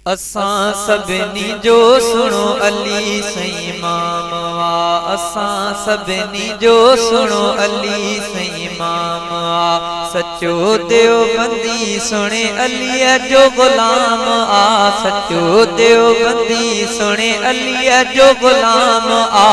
اسان سڀني جو سهڻو علي سائين امام آ اسان سڀني جو سهڻو علي سائين امام آ سچو ديوبندي سهڻي عليء جو غلام آ سچو ديوبندي سهڻي عليء جو غلام آ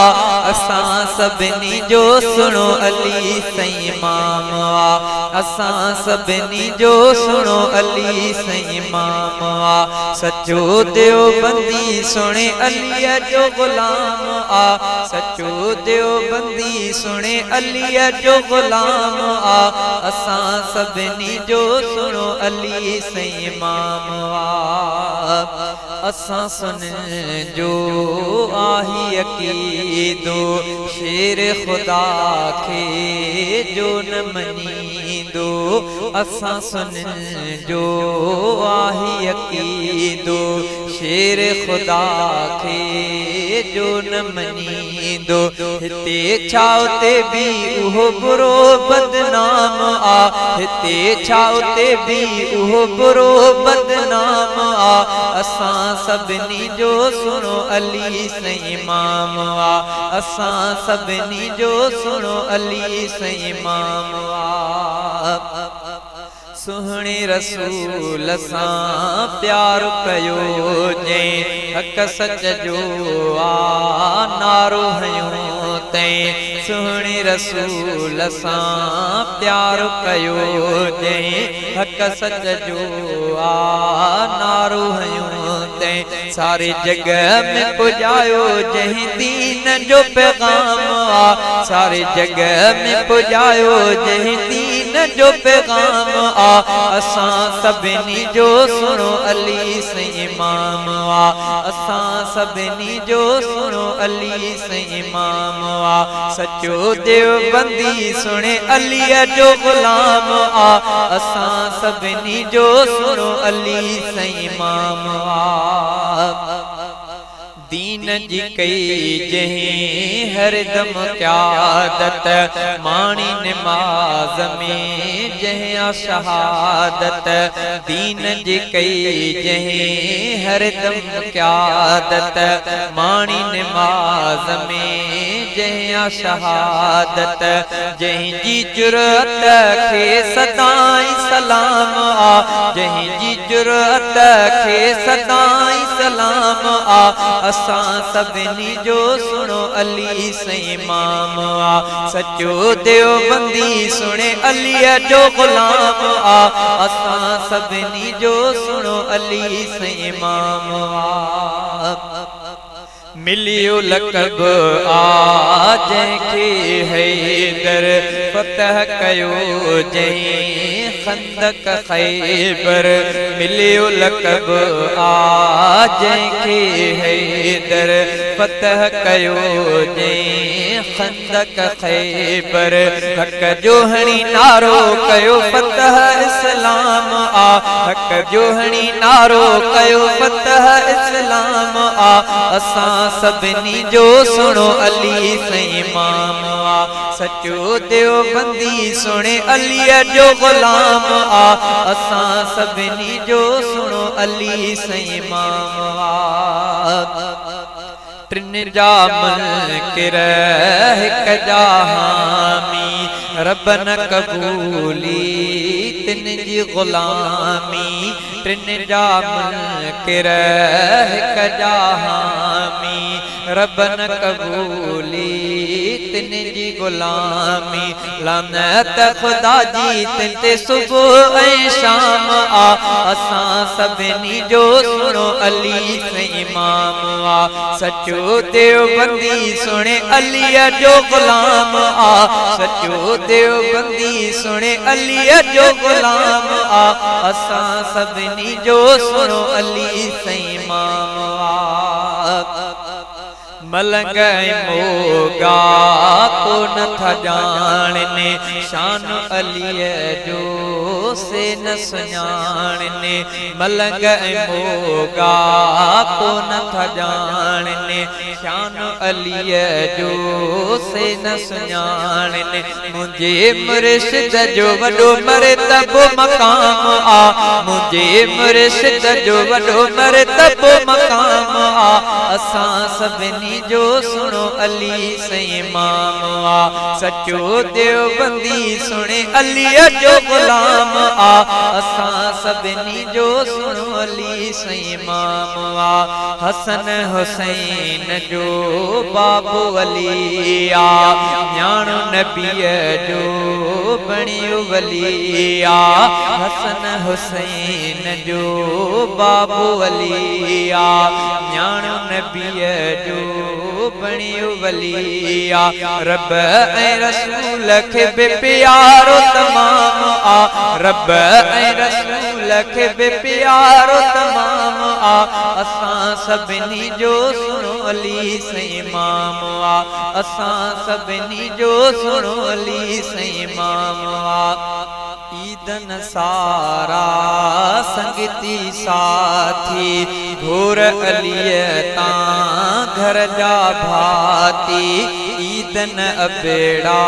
اسان سڀني جو سهڻو علي سائين امام آ اسان سڀني جو سهڻو علي سائين امام آ سچو ديوبندي سهڻي عليء جو غلام آ سچو ديوبندي سهڻي عليء جو غلام آ اسان سڀني جو سهڻو علي سائين امام آ اسان سنن جو آهي عقيدو شير خدا کي جو نه مڃيندو اسان سنن جو آهي عقيدو شير خدا کي جو نه مڃيندو هتي ڇا اتي به اهو برو بدنام آ هتي ڇا اتي به اهو برو بدنام آ اسان سڀني جو سهڻو علي سائين امام آ اسان سڀني جو سهڻو علي سائين امام آ. سهڻي رسول سان پيار ڪيو جنهن حق سچ جو آ نعرو هنيو تنهن سهڻي رسول سان پيار ڪيو جنهن حق سچ جو آ نعرو هنيو تنهن ساري جڳ ۾ پڄايو جنهن دين جو پيغام آ ساري جڳ ۾ پڄايو جنهن دين جو پيغام آ اسان سڀني جو سهڻو علي سائين امام آ اسان سڀني جو سهڻو علي سائين امام آ سچو ديوبندي سهڻي عليء جو غلام آ اسان سڀني جو سهڻو علي سائين امام آ دين جي ڪئي جنهن هر دم قيادت ماڻي نماز ۾ جنهن آ شهادت دين جي ڪئي جنهن هر دم قيادت ماڻي نماز ۾ جنهن آ شهادت جنهن جي جرئت کي سدائين سلام آ جنهن جي جرئت کي سدائين سلام آ اسان سڀني جو سهڻو علي سائين امام آ سچو ديوبندي سهڻي عليء جو غلام آ اسان سڀني جو سهڻو علي سائين امام آ. مليو لقب آ جنهن کي حيدر فتح ڪيو جنهن خندق خيبر مليو لقب آ جنهن کي حيدر فتح ڪيو جنهن خندق خيبر حق جو هڻي نعرو ڪيو فتح اسلام آ حق جو هڻي نعرو ڪيو فتح اسلام آ اسان سڀني جو سهڻو علي سائين امام آ سچو ديوبندي سهڻي عليء جو غلام آ اسان سڀني جو سهڻو علي سائين امام آ. ٽن جا منڪر هڪ جا حامي، رب نه قبولي تن جي غلامي، ٽن جا منڪر هڪ جا حامي، رب نه قبولي تن جي غلامي، لعنت خدا جي تن تي صبح ۽ شام آ، اسان سڀني جو سهڻو علي سائين امام آ، سچو ديوبندي سهڻي عليء جو غلام آ، سچو ديوبندي سهڻي عليء جو غلام آ، اسان سڀني جو سهڻو علي سائين امام آ. ملنگ ۽ موڳا ڪو نه ٿا ڄاڻن شان عليء جو. سي نه سڃاڻن، ملنگ ۽ موڳا ڪو نه ٿا ڄاڻن، شان عليء جو سي نه سڃاڻن. منهنجي مرشد جو وڏو مرتبو مقام آ، منهنجي مرشد جو وڏو مرتبو مقام آ، اسان سڀني جو سهڻو علي سائين امام آ، سچو ديوبندي سهڻي عليء جو غلام آ، اسان سڀني جو سهڻو علي سائين امام آ، حسن حسين جو بابو علي آ، نياڻو نبيء جو بڻيو ولي آ، حسن حسين جو بابو علي آ، نياڻو نبيء جو بڻيو ولي آ، رب ۽ رسول کي به پيارو تمام آ، رب ۽ رسول کي به پيارو تمام آ، اسان سڀني جو سهڻو علي سائين امام آ، اسان سڀني جو سهڻو علي سائين امام آ. عيدن سارا سنگتي ساٿي، گهور عليء تان گهر جا ڀاتي، عيدن ابيڙا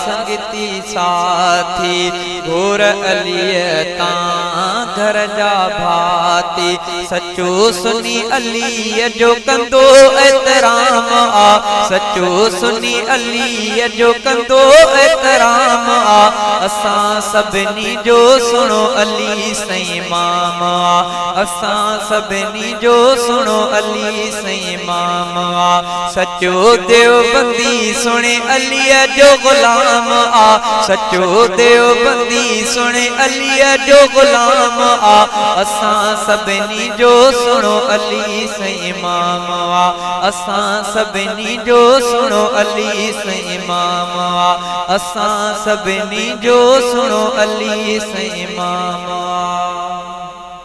سنگتي ساٿي، گهور عليء تان گهر جا ڀاتي، سچو سني عليء جو ڪندو احترام آ، سچو سني عليء جو ڪندو احترام آ، اسان سڀني جو سهڻو علي سائين امام آ، اسان سڀني جو سهڻو علي سائين امام آ، سچو ديوبندي سهڻي عليء جو غلام آ، سچو ديوبندي سهڻي عليء جو غلام آ، اسان سڀني جو سهڻو علي سائين امام آ، اسان سڀني جو سهڻو علي سائين امام آ، اسان سڀني جو سهڻو علي سائين امام آ.